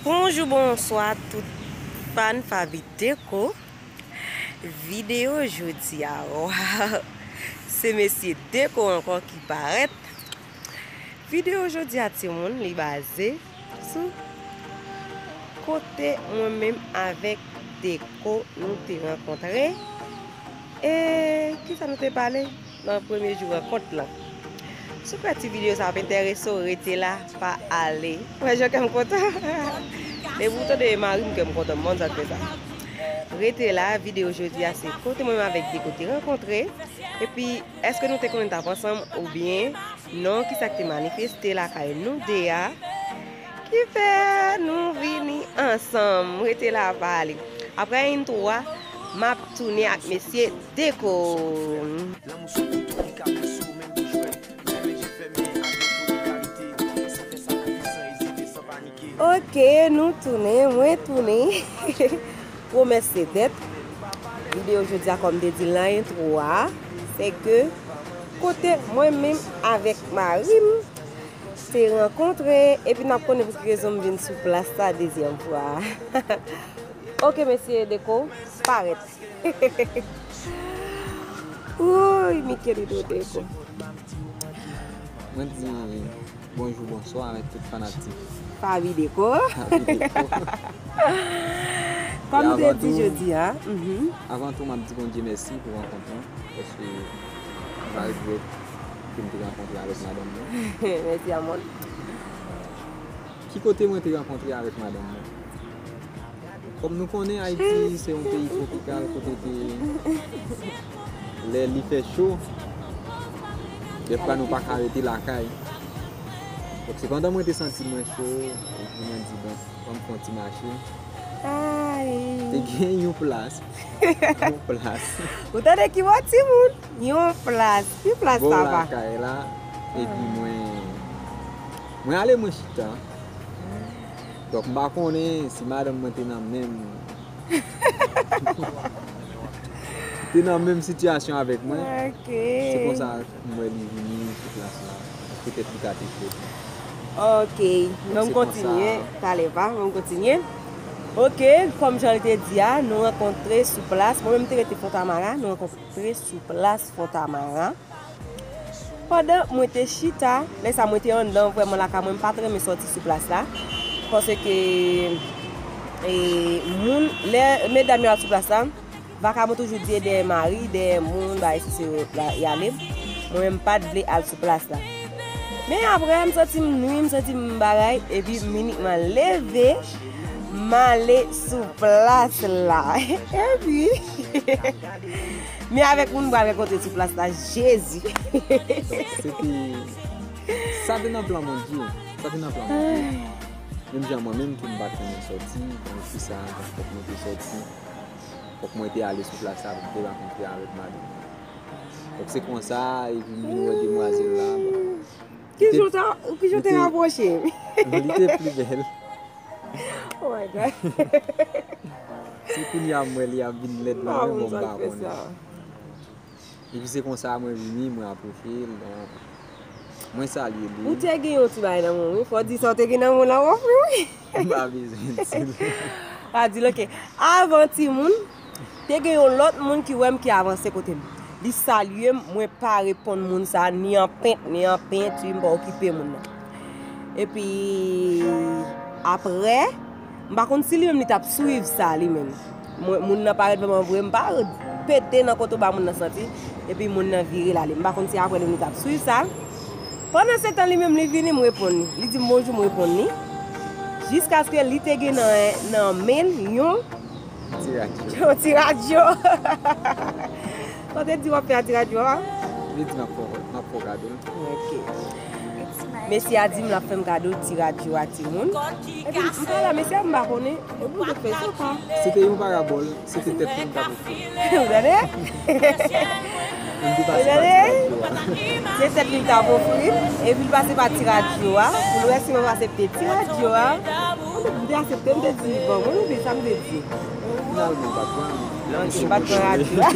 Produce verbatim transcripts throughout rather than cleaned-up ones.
Bonjou, bonswa tout fan Faby Déco. Videyo jodi a, waw, se mesye Déco ankò ki parèt. Videyo jodi a, timoun, li baze sou kote mwen menm avèk Déco nou te rankontre. E kisa nou te pale nan premye jou rankont lan? Si w kwè ti videyo sa ap enterese w, rete la, pa ale. Wè jan kè m kontan. Depi w tande mari m, kè m kontan, m konn sa k fè sa. Rete la, videyo jodi a se kote mwen menm avèk Déco te rankontre. Epi, èske nou te konnen n t ap ansanm oubyen non? Kisa k te manifeste lakay nou de a? Ki fè nou vini ansanm, rete la, pa ale. Apre entwo a, m ap tounen ak mesye Déco. Lanmou sou kouto ki ka pouse w menm pou jwèt. Lè je fèmen ak de pote kalite, san fè sakrifis, san ezite, san panike. Ok, nou tounen, mwen tounen. Pwomès se dèt. Videyo jodi a, kòm te di l nan entwo a, se ke kote mwen menm avèk mari m te rankontre, epi n ap konnen pou ki rezon m vin sou plas sa dezyèm fwa. Ok, mesye Déco, parèt. Wouy, Michelito Déco. Mwen di bonjou, bonswa avèk tout fanatik Faby Déco. Faby Déco. Kòm nou te di jodi a, mhm. Avan tou, m ap di Bondye mèsi pou rankont lan, paske m pa regrèt ke m te rankontre avèk madanm mwen. Mèsi, amor. Ki kote mwen te rankontre avèk madanm mwen? Kòm nou konnen, Ayiti se yon peyi twopikal kote ke lè li fè cho, dèfwa nou pa ka rete lakay. Donk, se pandan mwen te santi mwen cho, epi mwen di, "Bon, ban m fè yon ti mache." Ay. Te gen yon plas. Yon plas. Ou tande ki mo, timoun? Yon plas. Ki plas sa va? Bò lakay la, epi mwen, mwen ale, mwen chita. Donk, m pa konnen si madanm mwen te nan menm, te nan menm sitiyasyon avèk mwen. Ok. Se konsa m wè li vini sou plas la. Petèt li ka te cho tou. Ok. Donk, se konsa. Ban m kontinye. Talè va, ban m kontinye. Ok, kòm jan l te di a, nou rankontre sou plas. Mwen menm, m te rete Fontamara, nou rankontre sou plas Fontamara. Pandan mwen te chita, lè sa mwen te anndan vrèman lakay mwen, m pa t renmen sòti sou plas la. Paske, e, moun, lè medam yo al sou plas la, vakabon toujou di e dèyè mari, dèyè moun, bagay sou se y ale. Mwen menm m pa t vle al sou plas la. Men apre, m santi m nwi, m santi m bagay, epi m inikman leve, m ale sou plas la. Epi, men avèk moun m pral rankontre sou plas la, Jezi. Donk, se te, sa te nan plan Bondye. Sa te nan plan Bondye. Menm jan mwen menm tou m pa t renmen sòti, donk kisa, donk fòk mwen te sòti. Fòk mwen te ale sou plas la pou m te rankontre avèk madanm mwen. Donk se konsa, epi m vin wè demwazèl la, bon. Ki jan w te, ki jan w te rapwoche? Li te pli bèl. Oh my God. Se kounye a m wè li ap vin lèd la, men bon, m pa konnen. Epi se konsa mwen vini, mwen apwoche l, bon, mwen salye li. Ou te gen yon ti bagay nan men w, wi. Fò w di sa w te gen nan men w la, w ofri, wi. M pa bezwen di l. Pa di l, ok. Avan timoun, te gen yon lòt moun ki wè m ki avanse kote m. Li salye m, mwen pa reponn moun sa a, ni an pent, ni an penti, m pa okipe moun nan. Epi, apre, m pa konn si li menm li t ap swiv sa, li menm. Mwen, moun nan parèt vre, mwen vre, m pa pete nan kote w ba moun nan santi, epi moun nan vire l ale. M pa konn si apre li menm li t ap swiv sa. Pandan se tan, li menm, li vini, m reponn li. Li di m bonjou, m reponn li. Jiskaske li te gen nan, nan men l yon Ti radyo. Yon ti radyo. Sa w te di w ap fè a ti radyo a? Li di m ap fè, m ap fè w kado l. Ok. Mesye a di m l ap fè m kado ti radyo a, timoun. Epi m pale a mesye a, m pa konnen. Epi m te fè sa pa. Se te yon parabòl, se te tèt li m t ap ofri. Ou tande? M te pase pa ti radyo a. Se tèt li m t ap ofri, epi l pase pa ti radyo a, pou l wè si m ap aksepte ti radyo a. M te aksepte, m te di, bon, mwen, oubyen sa m te di. Finalman, m pa t pran. Ok, m pa t pran radyo a.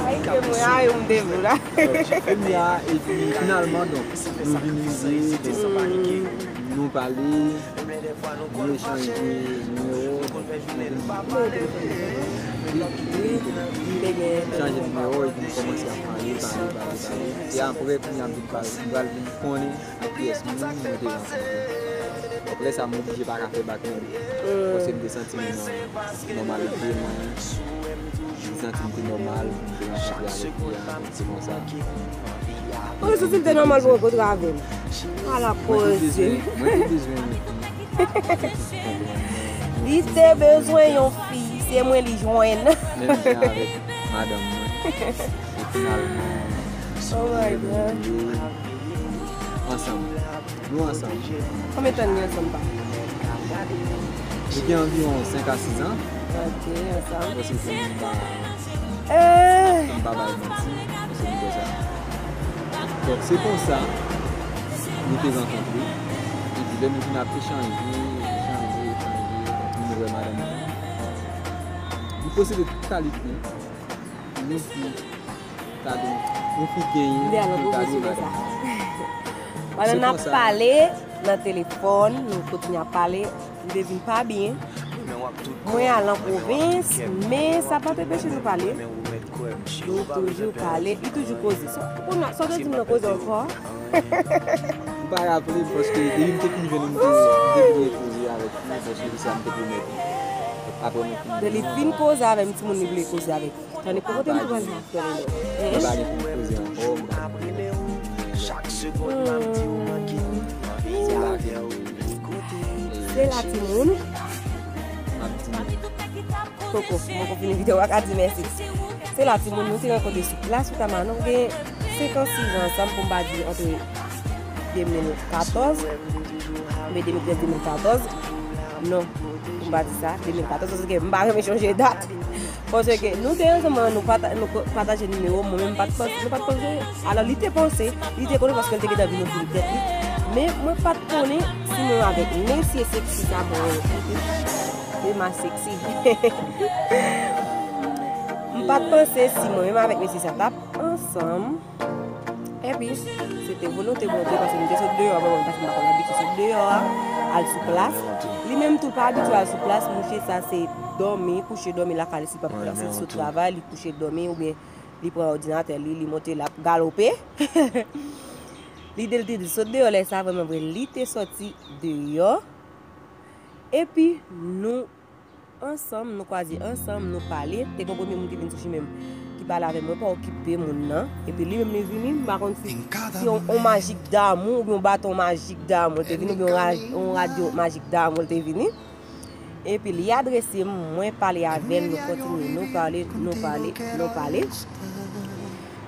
Ay, ke mwen, ay, ou m te vle la. Kounye a, epi finalman, donk, nou vin rive, donk, nou pale, nou echanje nimewo, donk, nou vin echanje nimewo, epi nou kòmanse ap pale, pale, pale, pale. E apre, kounye a, m vin pale, m pral vin konnen ak kiyès moun mwen te rankontre. Donk, lè sa, m oblije pa ka fè bak non. Paske m te santi m nòmalite mwen. M te santi m te nòmal pou m te rankontre avèk li a, se konsa. Ou santi l te nòmal pou w rankontre avè l? Ala koze. Mwen te bezwen, mwen te bezwen yon fi. Li te bezwen yon fi, se mwen li jwenn. Menm jan avèk madanm mwen. E finalman, oh my God, ansanm. Nou ansanm. Konbyen tan nou ansanm, pa? Nou gen anviwon senk a sis an. Ok, ansanm. Paske se moun pa, eh, m pa bay manti, se m di sa. Donk, se konsa, nou te rankontre. Epi lè nou vin ap echanje, echanje, echanje, epi nou wè madanm nan. Li posede tout kalite. Yon fi ta dwe, yon fi genyen pou ta dwe madanm. Pandan n ap pale nan telefòn, nou kontinye ap pale, m te vin pa byen. Mwen al nan pwovens, men sa pa t anpeche nou pale. Nou toujou pale, li toujou koze. Sa, kounye a, sa w te di m nan koze ankò? M pa raple m, paske depi m te fin jwenn li, m te, m te vle koze avèk li, paske se sa m te pwomèt li. Apre nou fin. Lè li fin koze avè m, timoun, li vle koze avèk. Tande, pou kote m pral fè lè. M pa gen pou m koze ankò, m pa gen pou m koze. Se la, timoun. M ap di nou. Poko, m poko fini videyo a, ka di mèsi. Se la, timoun, nou te rankontre sou plas Fontamarin. Nou gen senk an, sis an ansanm, pou m pa di antre de mil katòz, oubyen de mil trèz, de mil katòz. Non, pou m pa di sa, de mil katòz, paske m pa renmen chanje dat. Paske nou te ansanm, nou pata-, nou ko-, pataje nimewo, mwen menm m pa t panse, nou pa t panse. Alò, li te panse, li te konnen paske l te gentan vin ouvri tèt li. Men mwen pa t konnen si mwen avèk mesye seksi sa mwen renmen. Li ma seksi. M pa t panse si mwen menm avèk mesye sa t ap ansanm. Epi, se te volonte Bondye, paske m te sot deyò, bon, paske m pa konn abitye sot deyò a, al sou plas. Li menm tou pa abitye al sou plas, mouche sa se dòmi, kouche dòmi lakay li, si l p ap plase, li sot travay, li kouche dòmi, oubyen li pran òdinatè li, li monte, l ap galope. Lide l te di sot deyò, lè sa vrèman vre, li te sòti deyò. Epi, nou ansanm, nou kwaze ansanm, nou pale. Te gen yon premye moun ki vin sou chimen m, ki pale avè m, mwen pa okipe moun nan. Epi li menm li vini, m pa konn si, si yon, yon majik damou, oubyen yon baton majik damou l te vini, oubyen yon raj-, yon radyo majik damou l te vini. Epi li adrese m, mwen pale avè l, nou kontinye, nou pale, nou pale, nou pale.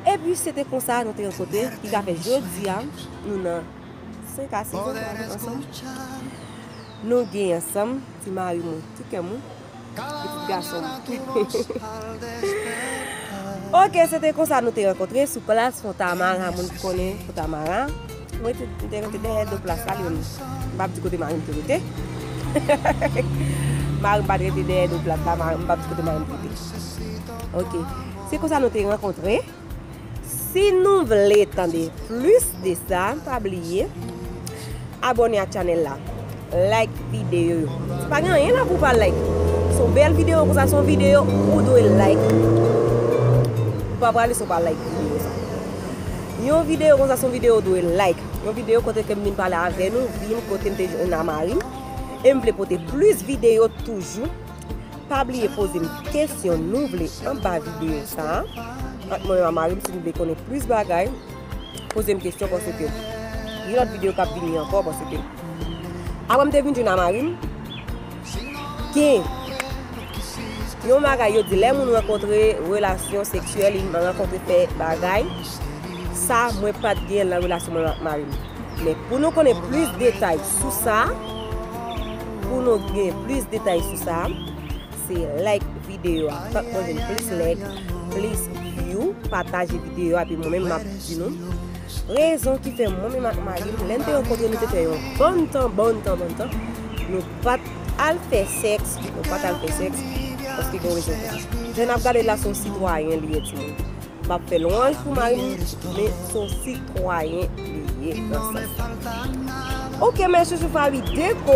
Epi se te konsa nou te rankontre, ki ka fè jodi a, nou nan senk a sis an ansanm. Nou gen ansanm, ti mari mwen, ti kè mwen, pitit gason mwen. Ok, se te konsa nou te rankontre sou plas Fontamarin, moun ki konnen Fontamarin. Mwen te, m te rete dèyè do plas la, li menm, m p ap di kote mari m te rete. Mari m pa t rete dèyè do plas la, mari, m p ap di kote mari m te rete. Ok, se konsa nou te rankontre. Si nou vle tande plis de sa, pa bliye abòne ak chanèl la, like videyo yo. Pa gen anyen la pou w pa like. Se yon bèl videyo konsa, se yon videyo ou dwe like. Ou pa prale san w pa like videyo sa. Yon videyo konsa, se yon videyo ou dwe like. Yon videyo kote ke m vin pale avè nou, vin kote m te jwenn Amari. E m vle pote plis videyo toujou. Pa bliye poze m kesyon nou vle anba videyo sa a. Ant mwen menm ak mari m, si nou vle konnen plis bagay, poze m kesyon, paske gen lòt videyo k ap vini ankò, paske apre m te vin jwenn ak mari m, gen yon bagay yo di, lè moun rankontre relasyon seksyèl, li rankontre fè bagay, sa mwen pa t gen nan relasyon mwen ak mari m. Men pou nou konnen plis detay sou sa, pou nou gen plis detay sou sa, se like videyo a. Fòk mwen jwenn plis like, plis view, pataje videyo a, epi mwen menm m ap di nou rezon ki fè mwen menm ak mari m, lè n te rankontre, nou te fè yon bòn tan, bòn tan, bòn tan, nou pa t al fè sèks, nou pa t al fè sèks, paske gen rezon pou sa. Jan n ap gade la, se yon sitwayen li ye, timoun. M ap fè lwanj pou mari m, men se yon sitwayen li ye nan sans sa. Ok, men chouchou Faby Deco,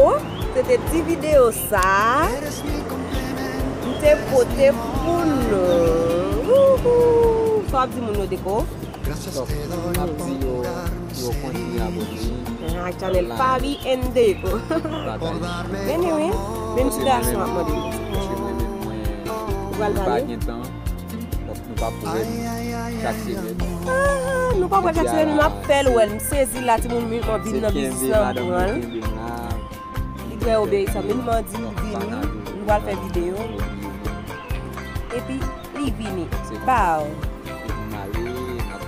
se te ti videyo sa a m te pote pou nou. Wouhou! Sa w ap di moun yo, Deco? Donk, m ap di yo pou yo kontinye abòne ak chanèl Faby and Deco. Pataje. Vini wi, menm ti gason ap mande m. Paske mwen menm, mwen, mwen pa gen tan. Donk, nou p ap wè m chak semèn. Ah, nou p ap wè chak semèn, m ap fè l wè l. M sezi la, timoun m anvi nan biznis lan, m pran l. Li trè obeyisan, men m di l vini, nou pral fè videyo. Epi, li vini. Baw. Epi m ale, n ap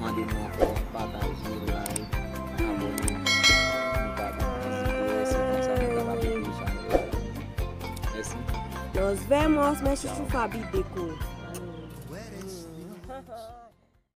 mande nou ankò pataje, like, abòne, nou pataje, se konsa nou kapab ede chanèl la. Mèsi. Nos vemos, men chouchou Faby Deco.